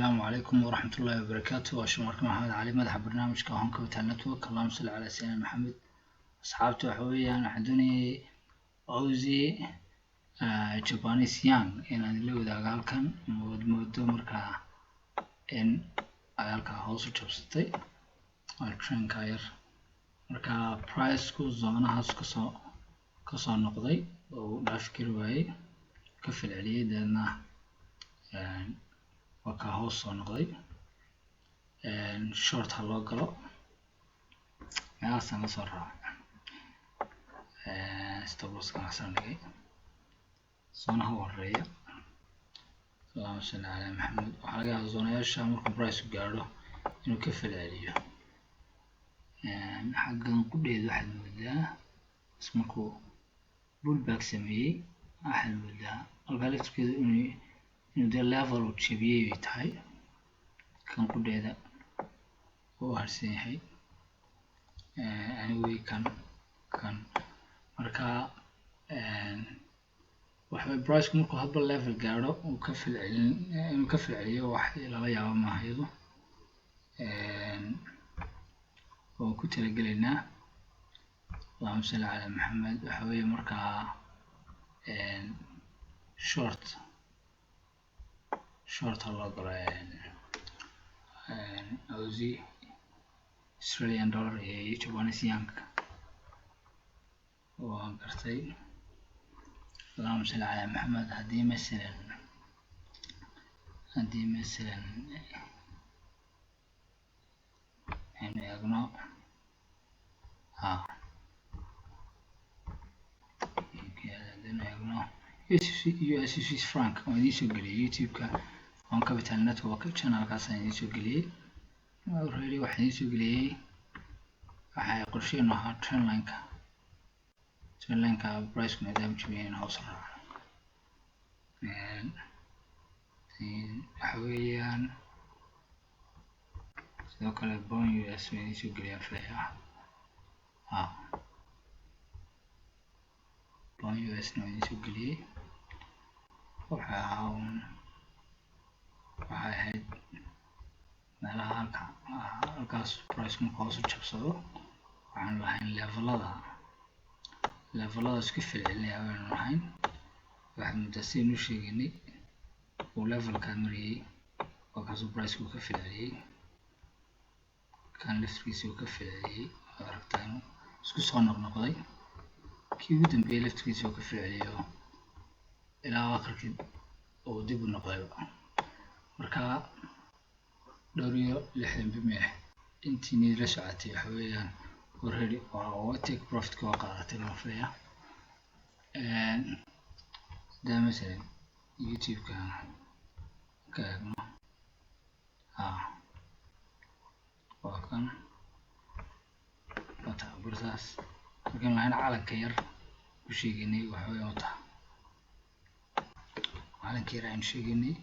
Asalaamu calaykum waraxmatullaahi wabarakaatu. Waa Shumarka Maxamed Cali, madaxa barnaamijka Home Capital Network. Allahuma salli calaa sayidina Maxamed. Asxaabta, waxa weeyaan waxaan doonayay Aussie Japanese yen inaan la wadaago halkan. Moodo markaa in ay halkaa hoos u jabsatay trendka yar. Marka priceku zonehaas kasoo noqday oo uu dhaafi kari waayey, ka falceliyey, dabeedna waa kaa hoos soo noqday. Short ha loo galo, meelahaasaan lasoo raacay, stop losskan asaan dhigay zoneha u horeeya. Allahuma salli calaa Maxamed. Waxaa laga yaabaa zoneyaasha markuu priceku gaadho inuu ka falceliyo. Xaggan qudheedu waxaad moodaa is markuu pullback sameeyey, waxaad moodaa halkaa laftirkeedu inuu dee level uu jebiyey bay tahay. Kan qudheeda uu harsan yahay. Anyway, kan marka waxbay priceku markuu hadba level gaadho uu ka falcelin, inuu ka falceliyo wax lala yaabo maaha. Iyadu waan ku talagelaynaa. Allahuma salli calaa Maxamed. Waxa weeye markaa short ha loo galo Aussie Australian dollar iyo Japanese yenka. Waan gartay. Allahuma salli calaa Maxamed. Haddii masalan aynu eegno, ha, haddaynu eegno US Swiss franc, waan idiin soo geliyey YouTube-ka On Capital Network channelkaasaan idiin soo geliyey already. Waxaan idiin soo geliyey, waxay qorsheenu ahaa trendlineka priceku maadaama jabiyay in hoos raaco. Waxa weeyaan sidoo kale pound US waan idiin soo geliyaan filaya. Ha, pound US na waan idiin soo geliyey. Waxa ahaa un, waxay ahayd meelaha halkaas price marka hoos u jabsado, waxaan lahayn levelada iska falcelinaya baynu lahayn. Waxaad moodaa sidaynu u sheegaynay uu levelkaa marayay, waa kaasuu price uu ka falceliyey. Kan laftirkiisa uu ka falceliyey, waad aragtaa inuu isku soo noqnoqday. Kii ugu dambeeyey laftirkiisa uu ka falceliyo ilaa akhirkii uu dib u noqdayba. Marka dhowr iyo 60 bimeh intii niid la socotay, waxa weeyaan already waa take profitka waa qaadatay baan filaya. Hadaa masalan YouTube-ka ka eegno, ha, waa kan wata bartaas markaan lahayn calanka yar ku sheegaynay. Waxa weeyaan wata calanka yar aynu sheegaynay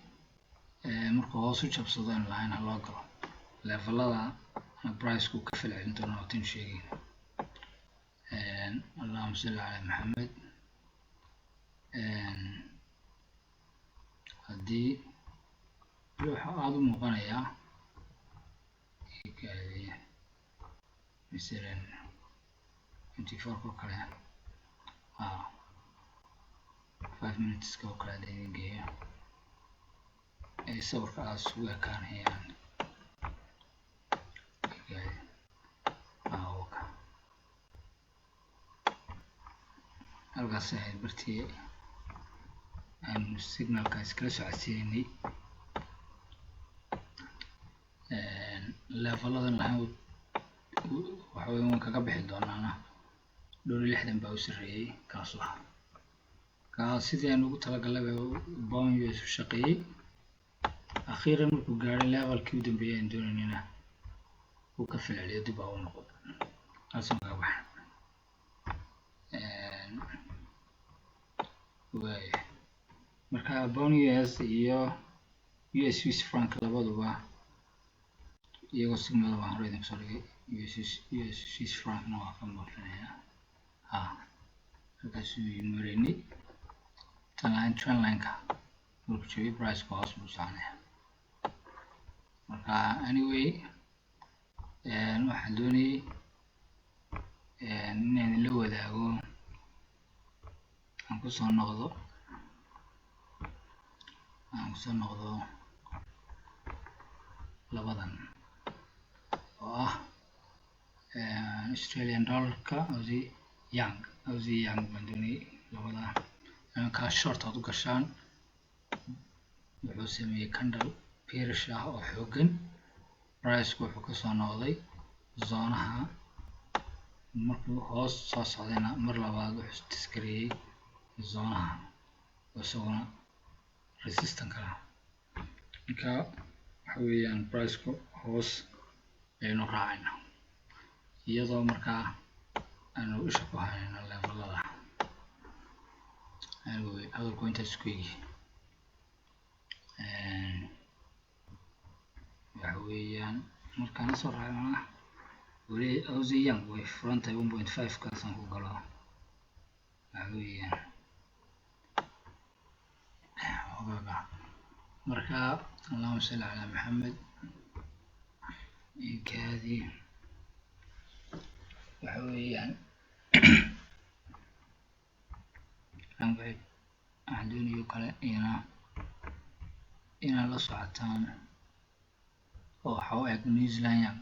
markuu hoos u jabsado aynu lahayn ha loo galo levelada priceku ka falcelin doono, wataynu sheegayna. Allahuma salli calaa Maxamed. Haddii waxaa aada u muuqanayaa masalan 24 oo kale, 5 minuteska oo kale hadda idin geeyo, ay sawirka aada isugu ekaanayaan. Waka halkaas ahayd bartii aynu signalka iskala socodsiinay. Leveladan lahayn waxa weya waan kaga bixi doonaana. Dhowr iyo 60 baa u sarreeyey kaasu ahaa. Kaa sidii aan ugu talagalay pound US u shaqeeyey. Akhiiran markuu gaadhay levelkii u dambeeyay aan doonaynina, uu ka falceliyo, dib baa u noqday, kaasaan kaga baxay. Waaya, marka pound US iyo US Swiss franc labaduba iyagoo signal baan hore idin kusoo dhigay. US Swiss francna waa ka muuqanayaa. Ha, halkaasuu mareynay trendline. Trendlineka markuu jabiyay, priceka hoos buu soconaya. Marka anyway, waxaan doonayay inaan la wadaago, aan kusoo noqdo labadan oo ah Australian dollarka, Aussie yen. Aussie yen baan doonayay labada kaa short aad u gashaan. Wuxuu sameeyey candle bearish ah oo xoogan. Priceku wuxuu kasoo noqday zoneaha. Markuu hoos soo socdayna, mar labaad wuxuu test gareeyey zoneaha, isaguna resistance ah. Marka waxa weeyaan priceku hoos ayaynu raacayna, iyadoo markaa aanu isha ku hayno levelada. Anyway, hadalku intaas isku egi. Waxa weeyaan markaan lasoo raacay, macnaha weli Aussie yen way furan tahay. 1.5 kaasaan ku galo. Waxa weeyaan xogaaga. Marka allahuma salli calaa Maxamed. Kaadi, waxa weeyaan waxaan doonayo kale iyana inaad la socotaan oo waxa u eg New Zealand yen,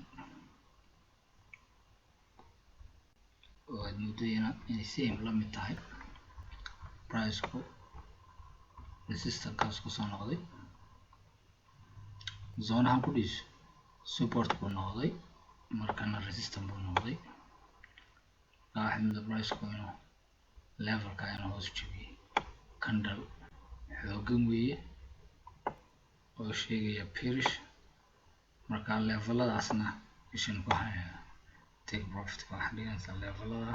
oo aad muddo iyana inay same la mid tahay. Priceku resistance kusoo noqday, zoneahan ku dhiis support buu noqday, markana resistance buu noqday. Marka waxaad muddo priceku inuu levelka inuu hoos jebiyey. Candle xoogan weeye oo sheegaya bearish. Marka leveladaasna ishan ku haya. Take profitka waxaa dhiganaysaa levelada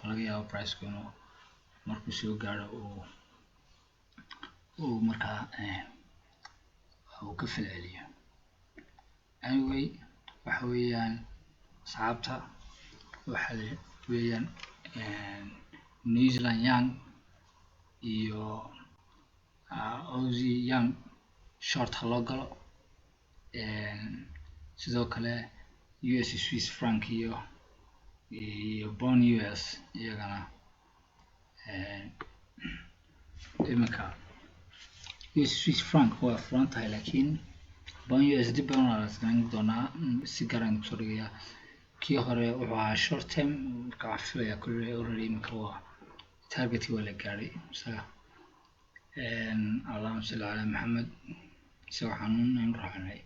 laga yaabo priceku inuu markuu soo gaaro uu markaa uu ka falceliyo. Anyway, waxa weeyaan asxaabta, waxa weeyaan New Zealand yen iyo Aussie yen short ha loo galo. Sidoo kale US Swiss franc iyo pound US iyagana. Iminka US Swiss franc waa furan tahay, laakiin pound US dib baan u doonaa, si gaar aan kusoo dhigayaa. Kii hore wuxuu ahaa short term. Marka waxaan filayaa kulli already iminka waa targetkii waa la gaadhay isaga. Allahuma salli calaa Maxamed. Isaga xanuun aynu raacnay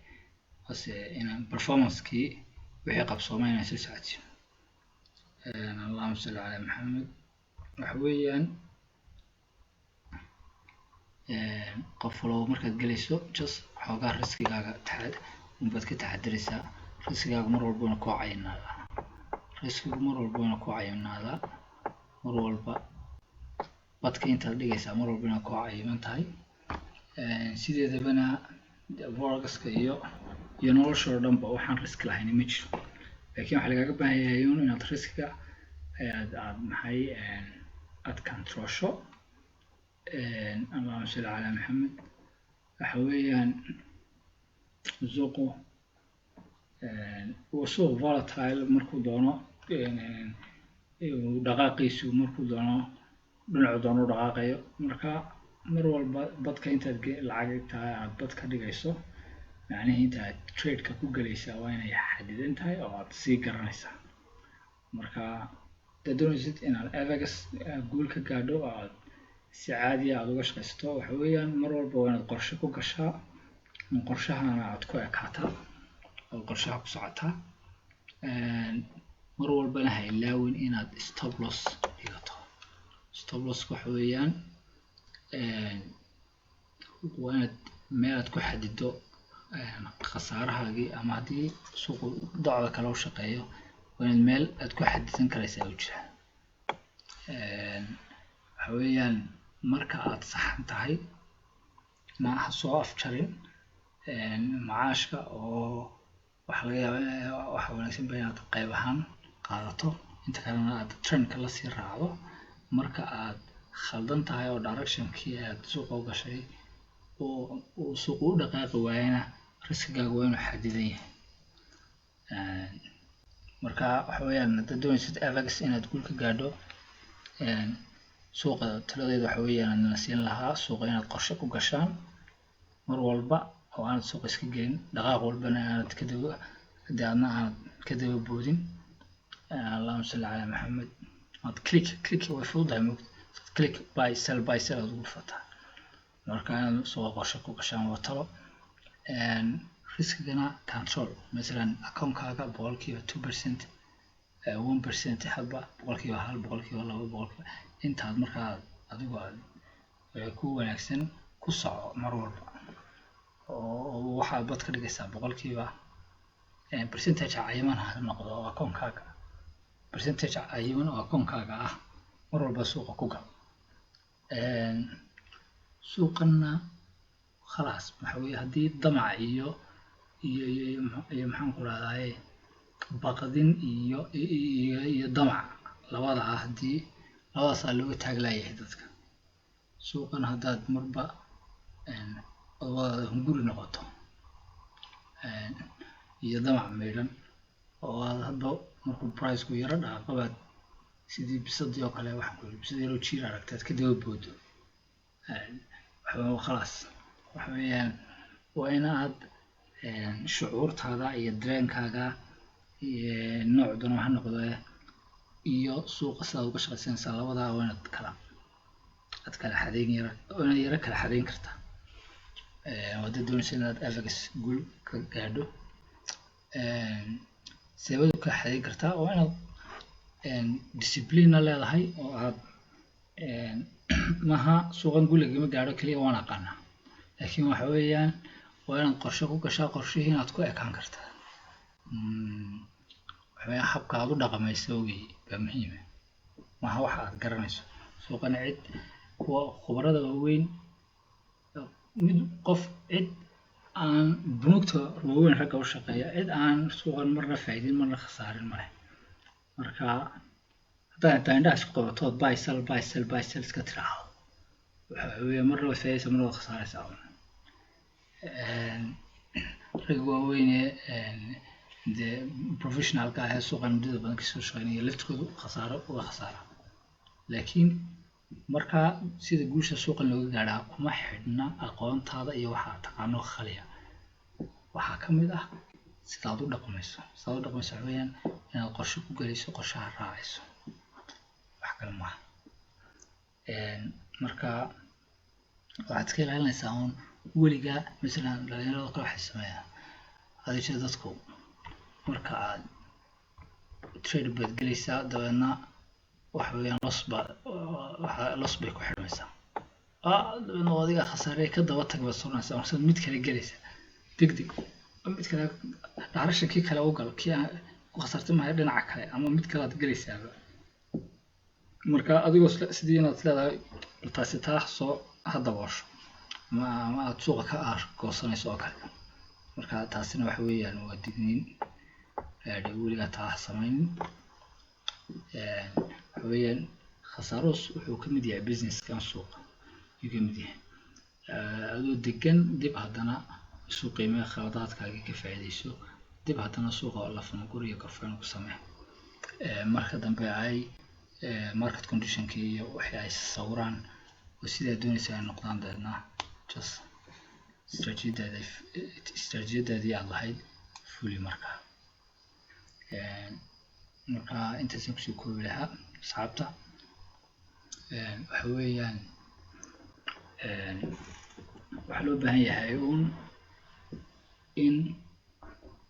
hase inaan performancekii wixii qabsoomay inaan soo socodsiino. Allahuma salli calaa Maxamed. Waxa weeyaan qof walba markaad gelayso, just xoogaa riskigaaga unbaad ka taxadiraysaa. Riskigaaga mar walba wana kuu cayinaadaa, riskigu mar walba wana kuu cayinaadaa. Mar walba badka intaad dhigaysaa mar walba inaad kuu cayiman tahay. Sideedabana forexiska iyo nolosha oo dhanba waxaan risk lahayn ma jiro, laakiin waxaa lagaaga baahan yahay un inaad riskiga aad maxay aad controlsho. Allahuma salli calaa Maxamed. Waxa weeyaan suuqu waa suuq volatile. Markuu doono dhaqaaqiisu, markuu doono dhinacu doono u dhaqaaqayo. Marka mar walba badka intaad lacag tahay aad bad ka dhigayso, macnihii inta aad trade-ka ku gelaysaa waa inay xadidan tahay oo aad sii garanaysaa. Marka hadaad doonaysid inaad FX guul ka gaadho oo aad si caadiya aad uga shaqaysato, waxa weeyaan mar walba waa inaad qorshe ku gashaa, qorshahana aad ku ekaataa oo qorshaha ku socotaa. Mar walbana ha ilaawin inaad stop loss dhigato. Stop loss waxa weeyaan waa inaad meel aad ku xadido khasaarahaagii, ama haddii suuqu docda kale u shaqeeyo, waa inaad meel aad ku xadidan karaysaa u jira. Waxa weeyaan marka aad saxan tahay ma ha soo afjarin macaashka, oo waxaa laga yaabaa waxa wanaagsan ba inaad qayb ahaan qaadato, inta kalena aad trendka lasii raacdo. Marka aad khaldan tahay oo directionkii aad suuqa u gashay Uu suuqu u dhaqaaqi waayana, riskigaaga waa inuu xadidan yahay. Marka waxa weeyaan, haddaad doonaysid FX inaad guul ka gaadho suuqa, taladeedu waxa weeyaan na siin lahaa suuqa inaad qorshe ku gashaan mar walba oo aanad suuqa iska gelin, dhaqaaq walbana aanad ka daba hadii aadna aanad ka daba boodin. Allahuma salli calaa Maxamed. Aad click click, way fududahay moogta, click, buy, sell, buy, sell aad ugu dhufataa. Marka inaad suuqa qorshe ku gashaan waa talo. Riskigana control, masalan accountkaaga 2%, 1%, hadba 1%, 2%, boqolkiiba intaad markaa adigu aad ku wanaagsan ku soco mar walba, oo waxaad bad ka dhigaysaa boqolkiiba percentage cayiman ha noqdo oo accountkaaga, percentage cayiman oo accountkaaga ah mar walba suuqa ku gal. Suuqanna khalaas, waxa weeye haddii damac iyo maxaan ku rahdaye, baqdin iyo damac labada ah, haddii labadaasaa looga taag laayahay dadka suuqan, haddaad marba hunguri noqoto iyo damac miidhan oo aad hadba markuu priceku yaro dhaqaaqabaad sidii bisadii oo kale, waxaan ku yidhi bisad yaroo jiir aragtaad ka daba boodo, waxa khalaas waxa weeyaan waa in aad shucuurtaada iyo dareenkaaga nooc doona ha noqdee iyo suuqa sidaad uga shaqaysanaysaa, labadaa waa inaad kala aad kala xadeyn yara, waa inaad yaro kala xadeyn kartaa haddaad doonaysa inaad FX guul ka gaadho. Seebad u kala xadeyn kartaa? Waa inaad discipline leedahay oo aad maha suuqan guul lagama gaadho keliya waan aqaanaa, laakiin waxa weeyaan waa inaad qorshe ku gashaa, qorshihii inaad ku ekaan kartaa. Waxa weeyaan habka aad u dhaqamayso wey baa muhiim ah, maha waxa aad garanayso. Suuqana cid kuwa khubarada waaweyn, mid qof cid aan bunuugta waaweyn ragga u shaqeeya, cid aan suuqan marna faa'iidin marna khasaarin male. Marka haddaad intaa indhaha isku qabatood buy, sell, buy, sell, buy, sell iska tiraahdo, waxa weeye marna waad faa'iidaysaa, marna waad khasaaraysaa. Ragga waaweyn ee dee professionalka ah ee suuqan muddada badan kasoo shaqeynaya laftirkoodu khasaaro waa khasaara. Laakiin markaa sida guusha suuqan looga gaadhaa kuma xidhna aqoontaada iyo waxa aad taqaano khaliya. Waxaa ka mid ah sidaad u dhaqmayso. Sidaad u dhaqmayso waxa weeyaan inaad qorshe ku galayso, qorshaha raacayso, wax kale maaha. Marka waxaad iska ilaalinaysaa uun weligaa. Masalan dhalinyarada kale waxay sameeyaan adeegshada dadku, marka aad trade baad gelaysaa, dabeedna waxa weeyaan loss baa waxa loss bay ku xidhmaysaa, dabeedna adiga khasaare ka daba tag baad soconaysaa, markaad mid kale gelaysaa, deg deg mid kale dhaarasha kii kale u gal, kii aan ku khasaartay maayo dhinaca kale ama mid kale aad gelaysaaba. Marka adigoo sidii inaad isleedahay bal taasi taa soo ha daboosho ama aad suuqa ka goosanayso oo kale. Marka taasina waxa weeyaan waa digniin, weligaa taa ha samaynin. Waxa weeyaan khasaaruhus wuxuu ka mid yahay businesskan suuqa ayuu ka mid yahay. Adoo degan dib haddana isu qiimee, khaladaadkaaga ka faa'iidayso, dib haddana suuqa lafagur iyo korfeyn ku samee. Marka dambe ay market conditionki iyo wixii ay sawiraan oo sidaa doonaysa ay noqdaan, dabeedna just istaraatiijiyadaadii aad lahayd fuli. Marka intaasaan kusoo koobi lahaa asxaabta. Waxa weeyaan waxaa loo baahan yahay uun in,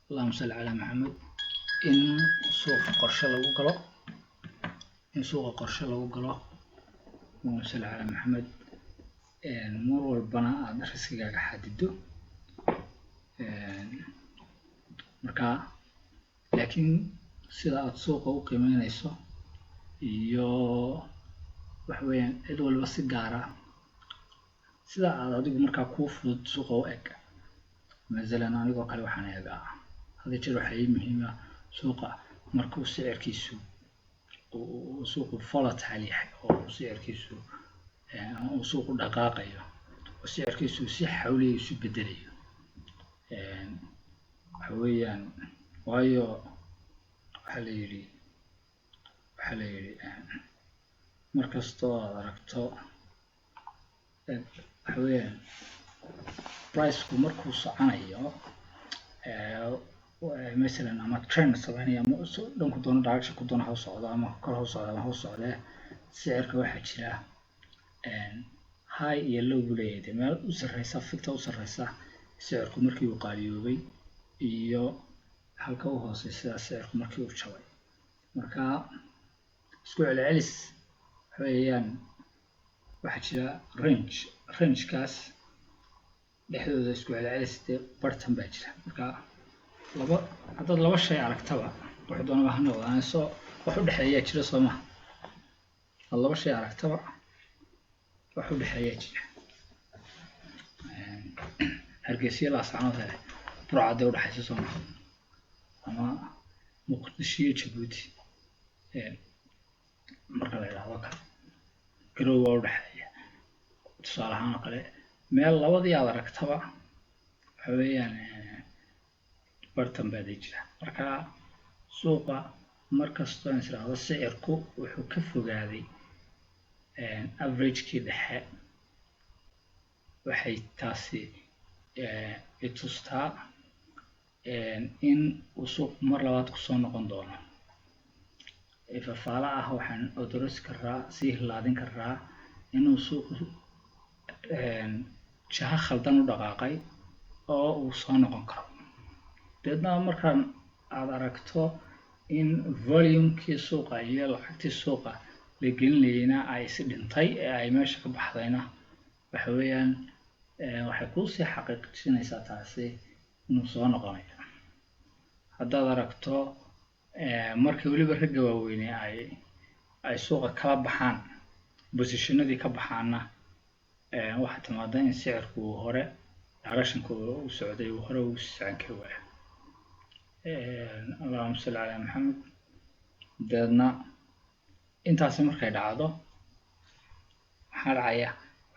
allahuma salli calaa Maxamed, in suuqa qorshe lagu galo, in suuqa qorshe lagu galo, allahuma salli calaa Maxamed, mar walbana aada riskigaaga xadido. Marka laakiin sida aada suuqa u qiimeynayso iyo waxa weeyaan cid walba si gaara sida aad adigu markaa kuu fudud suuqa u eg. Masalan anigoo kale waxaan eegaa hada jeer, waxaa ii muhiima suuqa markuu sicirkiisu uu suuqu volatile yahay oo sicirkiisu uu suuqu dhaqaaqayo oo Sicirkiisu si xawliya isu bedelayo waxa weeyaan, waayo waxaa la yidhi markastoo aad aragto, waxa weeyaan, priceku markuu soconayo masalan ama trend sameynaya ama dhanku doono, direction ku doono ha u socdo, ama kor ha u socdo ama ha u socdee, sicirka waxaa jira high iyo low buu leeyahay, dee meel u sarreysa, figta u sarreysa sicirku markii uu qaaliyoobay iyo halka u hooseysa sicirku markii uu jabay. Marka isku celcelis waxa weeyaan waxaa jira range, rangekaas dhexdooda isku celcelis dee bartan baa jira. Marka laba, haddaad laba shay aragtaba, wuxuu doonaba ha noqdaan, soo wax u dhexeeyaa jira, soo maha? Had laba shay aragtaba, wax u dhexeeyaa jira. Hargeysa, Laascaanood, Burco dee udhexaysa, soo maha? Ama Muqdisho iyo Jabuuti marka la yidhaahdo kale, Garowe waa udhexeeya, tusaale ahaan oo kale. Meel labadii aad aragtaba waxa weeyaan bartan baa dee jira. Marka suuqa mar kastoo is idhaahdo sicirku wuxuu ka fogaaday averagekii dhexe, waxay taasi i tustaa in uu suuqu mar labaad kusoo noqon doono. Fafaala ah waxaan odorosi karaa, sii hilaadin karaa inuu suuqu jaho khaldan u dhaqaaqay oo uu soo noqon karo. Deedna markaan aad aragto in volumekii suuqa iyo lacagtii suuqa la gelinayayna ay is dhintay ee ay meesha ka baxdayna, waxa weeyaan waxay kuusii xaqiijinaysaa taasi inuu soo noqonayo. Haddaad aragto markii weliba ragga waaweyne ay suuqa kala baxaan, positionadii ka baxaana, waxaa timaada in sicirku uu hore directionka u socday uu hore ugu socon kari waayo. Allahuma salli calaa Maxamed. Dabeedna intaasi markay dhacdo, maxaa dhacaya?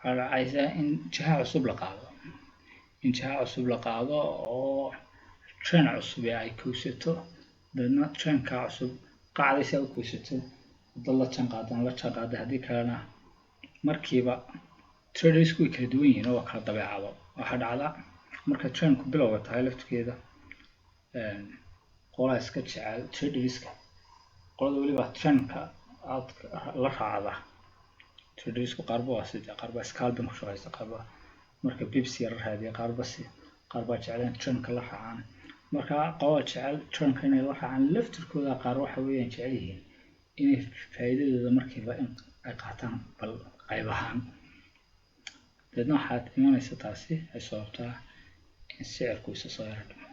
Waxaa dhacaysa in jiha cusub la qaado, in jiha cusub la qaado oo trend cusub ee ay kowsato. Dabeedna trendka cusub qacdaysa u kowsato, haddaad la jaan qaadana la jaan qaada, haddii kalena markiiba. Tradersku way kala duwan yihiin oo waa kala dabeecado. Waxaa dhacda marka trendku bilowga tahay laftigeeda, qolaa iska jecel traderska, qolada weliba trendka aad la raacda. Tradersku qaarba waa sida, qaarba scalping ku shaqeysta, qaarba marka pips yar raadiya, qaarba si, qaar baa jecel in trendka la raacaan. Marka qolada jecel trendka inay la raacaan laftirkooda, qaar waxa weeyaan jecel yihiin inay faa'iidadooda markiiba in ay qaataan bal qayb ahaan. Dabeedna waxaad imanaysa, taasi ay sababtaa in sicirku isa soo yaro dhimo,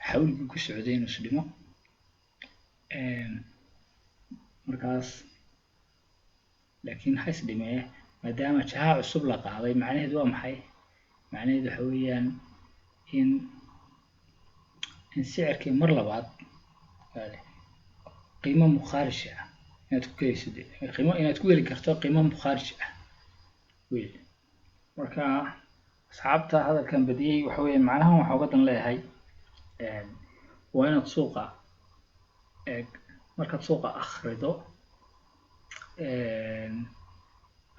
xawligii ku socday inuu is dhimo markaas. Laakiin ha is dhimee, maadaama jaha cusub la qaaday, macnaheedu waa maxay? Macnaheedu waxa weeyaan in sicirkii mar labaad qiimo mukhaarij ah inaad ku helayso, qiimo inaad ku heli karto, qiimo mukhaarij ah wey. Marka asxaabta, hadalkan badiyey waxa weeye macnahan waxaa uga dan leeyahay waa inaad suuqa eeg, markaad suuqa akhrido,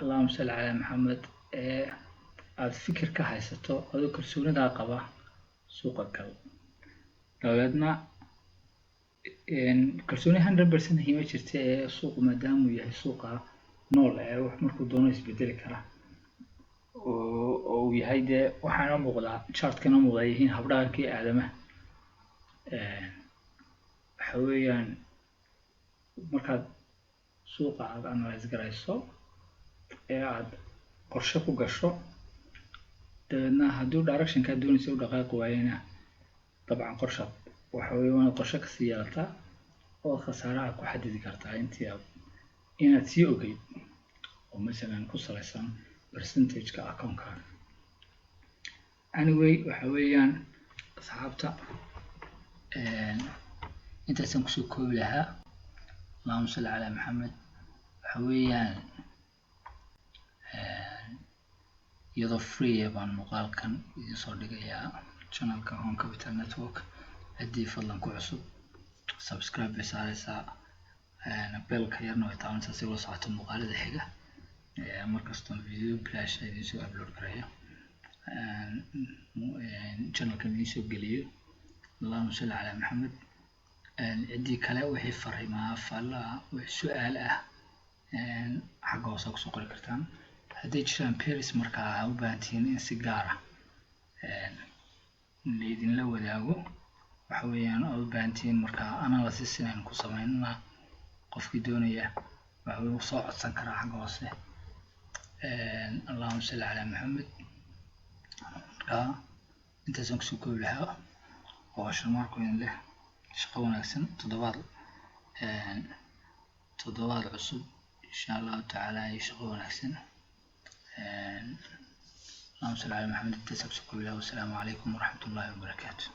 allahuma salli calaa Maxamed, ee aada fikir ka haysato, adoo kalsoonidaa qaba suuqa gal. Dabeedna kalsooni 100% hima jirta ee suuqu, maadaamuu yahay suuqa nool ee wax markuu doono isbedeli kara oo uu yahay, dee waxaa inoo muuqdaa, chartka inoo muuqdaa yihiin habdhaqankii aadamaha. Waxa weeyaan markaad suuqa aada analyse garayso ee aada qorshe ku gasho, dabeedna hadduu directionkaa doonaysa u dhaqaaqi waayena, dabcan qorshaad waxa weeye waanaad qorshe kasii yeelataa oo khasaaraha ku xadidi kartaa intii aad inaad sii ogeyd, oo masalan ku salaysan percentageka account-kaaga. Anyway, waxa weeyaan asxaabta, intaasaan kusoo koobi lahaa. Allahuma salli calaa Maxamed. Waxa weeyaan Iyadoo free baan muuqaalkan idiin soo dhigayaa channelka Home Capital Network. Ciddii fadlan ku cusub, subscribe bay saareysaa, bellka yarna way taabanaysaa si ula socoto muuqaalada xiga. Markastoo video bilaash idiin soo upload garayo, channelkan idiin soo geliyo. Allahuma salli calaa Maxamed. Ciddii kale, wixii fariimaa, faallaa, wixii su-aal ah, xagga hoose kusoo qori kartaan. Hadday jiraan pairs markaa u baahan tihiin in si gaar ah laydinla wadaago, waxa weeyaan aad u baahan tihiin markaa analysis inaynu ku sameynana, qofkii doonaya waxa uu soo codsan karaa xagga hoose. Allahuma salli calaa Maxamed. Markaa intaasaan kusoo koobi lahaa oo Sharmaarko idin leh shaqo wanaagsan, toddobaad cusub insha Allahu tacaala iyo shaqo wanaagsan. Allahuma salli calaa Maxamed. Intaasaan kusoo koobi lahaa. Wasalaamu calaykum waraxmatullahi wabarakaatu.